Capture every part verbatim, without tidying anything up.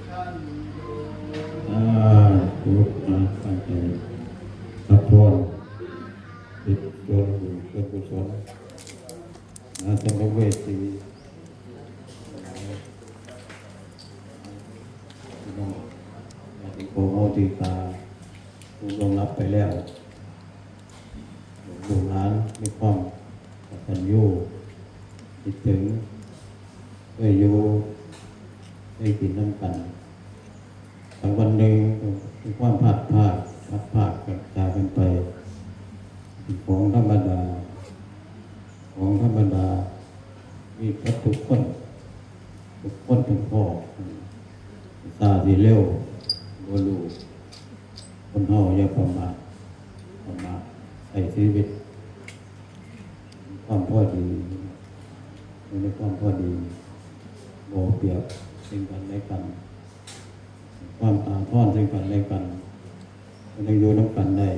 สาธุ มาตั้งใจรับพร เป็นส่วนบุญส่วนกุศลนะ สัมภเวสี พี่น้องญาติโยมที่ตาผู้ล่วงลับไปแล้ว ลูกหลานมีความกตัญญูคิดถึง เคยอยู่เคยกินนำกัน แต่วันหนึ่งมีความพลัดพราก พลัดพรากจากกันไป เป็นของธรรมดา ของธรรมดา มีกับทุกคน ทุกคนทุกพ้อ ช้าสิเร็ว บ่รู้ คนเฮาอย่าประมาท ประมาท ใช้ชีวิต ความพอดี อยู่ในความพอดี บ่เอาเปรียบซึ่งกันและกัน ความอาทรซึ่งกันและกัน มันยังอยู่นำกันได้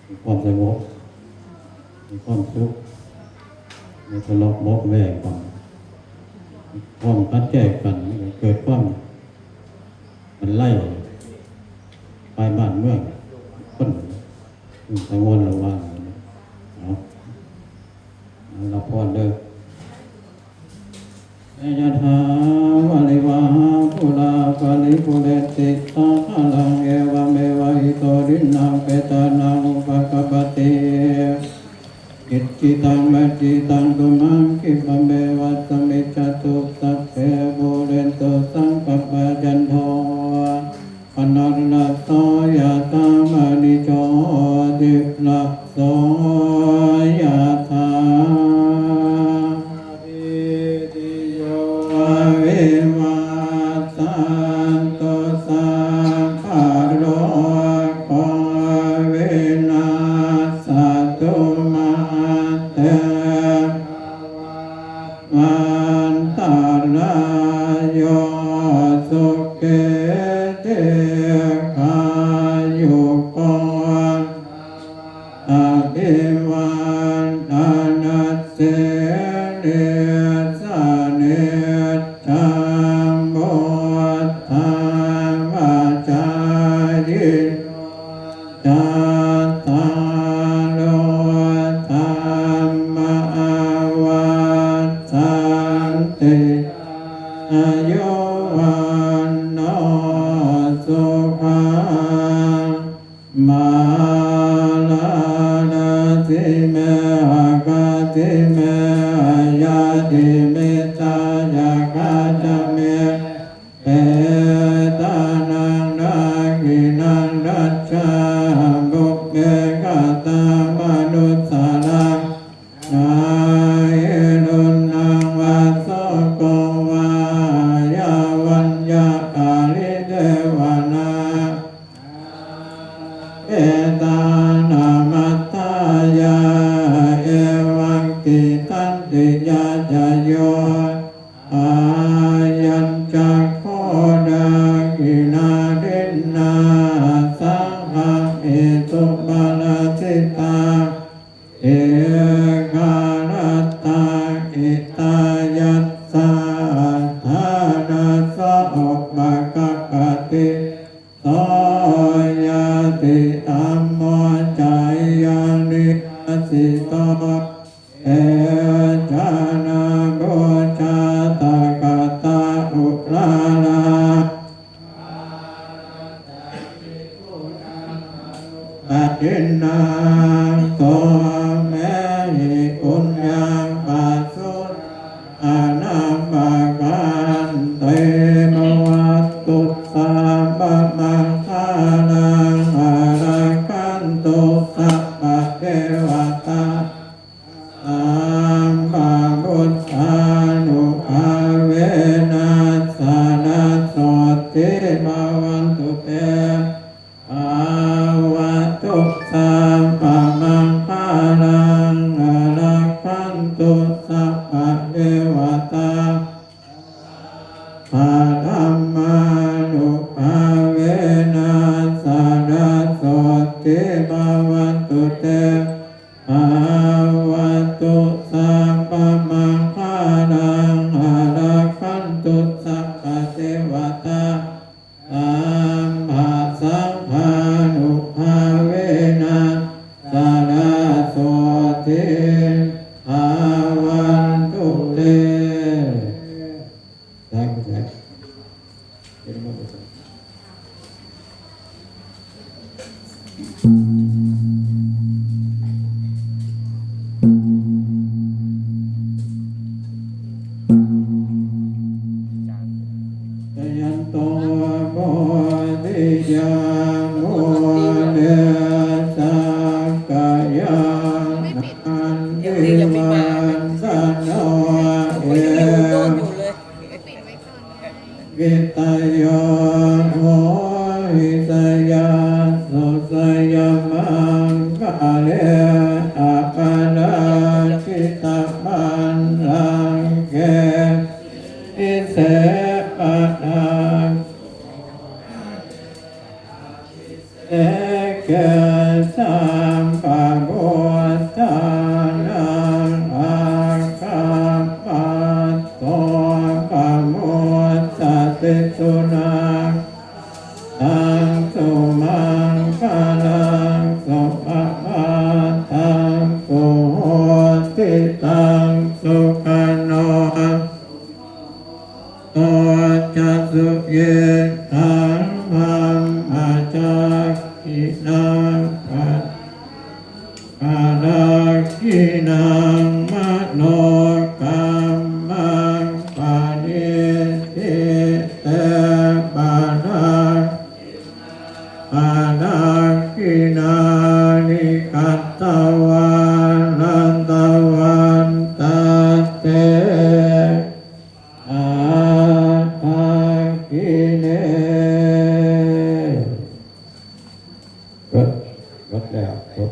มีความสงบ มีความสุข มีทะเลาะเบาะแว้งกัน มีความขัดแย้งกัน มันก็เกิดความ มันไล่ไปบ้านเมือง คนอืมสังวรระวังนะ เอา เอารับพรเด้อ Yathā vārivahā pūrā paripūrenti sāgaraṃ, evameva ito dinnaṃ petānaṃ upakappati. Icchitaṃ patthitaṃ tumhaṃ khippameva samijjhatu, sabbe pūrentu saṅkappā, cando paṇṇaraso yathā, maṇi jotiraso yathā. Sabbītiyo vivajjantu, sabbarogo vinassatu, mā te bhavatvantarāyo, sukhī dīghāyuko bhava. Abhivādanasīlissa niccaṃ vuḍḍhāpacāyino, cattāro dhammā vaḍḍhanti: āyu vaṇṇo sukhaṃ balaṃ. Adāsi me akāsi me, aññāsi me tayagā ca me, petānaṃ dakkhiṇaṃ dajjā, pubbe katamanussaraṃ. Na hi ruṇṇaṃ vā soko vā, yā vaññā paridevanā, petānamatthāya evaṃ tiṭṭhanti: yā ca yo ayañca kho dakkhiṇā dinnā, saṅghamhi suparājitā, dīgharattaṃ hitāyassa, ṭhānaso upakappati. So ñātidhammo ca ayaṃ nidassito, ye jāna pūjātā katā uḷārā, padinnā so me hi puññaṃ pasutaṃ anappakanti. Bhavatu sabbamaṅgalaṃ, rakkhantu sabbadevatā, sabbabuddhānubhāvena sadā sotthī bhavantu te. Bhavatu sabbamaṅgalaṃ, rakkhantu sabbadevatā, sabbadhammānubhāvena sadā sotthī bhavantu te. Bhavatu sabbamaṅgalaṃ, rakkhantu sabbadevatā, Jayanto bodhiyā mūle sakyānaṃ nandivaḍḍhano, evaṃ vitayo hohi jayassu jayamaṅgale, aparājitapallaṅke sīse paṭhavipokkhare, abhiseke sabbabuddhānaṃ aggappatto pamodati. Sunakkhattaṃ sumaṅgalaṃ supabhātaṃ suhuṭṭhitaṃ, sukhaṇo sumuhutto ca suyiṭṭhaṃ brahmacāriṇaṃ, padaṃ padakkhiṇaṃ manokammaṃ paṇidhī te padakkhiṇā, padakkhiṇāni katvāna labhantatthe padakkhiṇe. หมด หมดแล้ว ครบ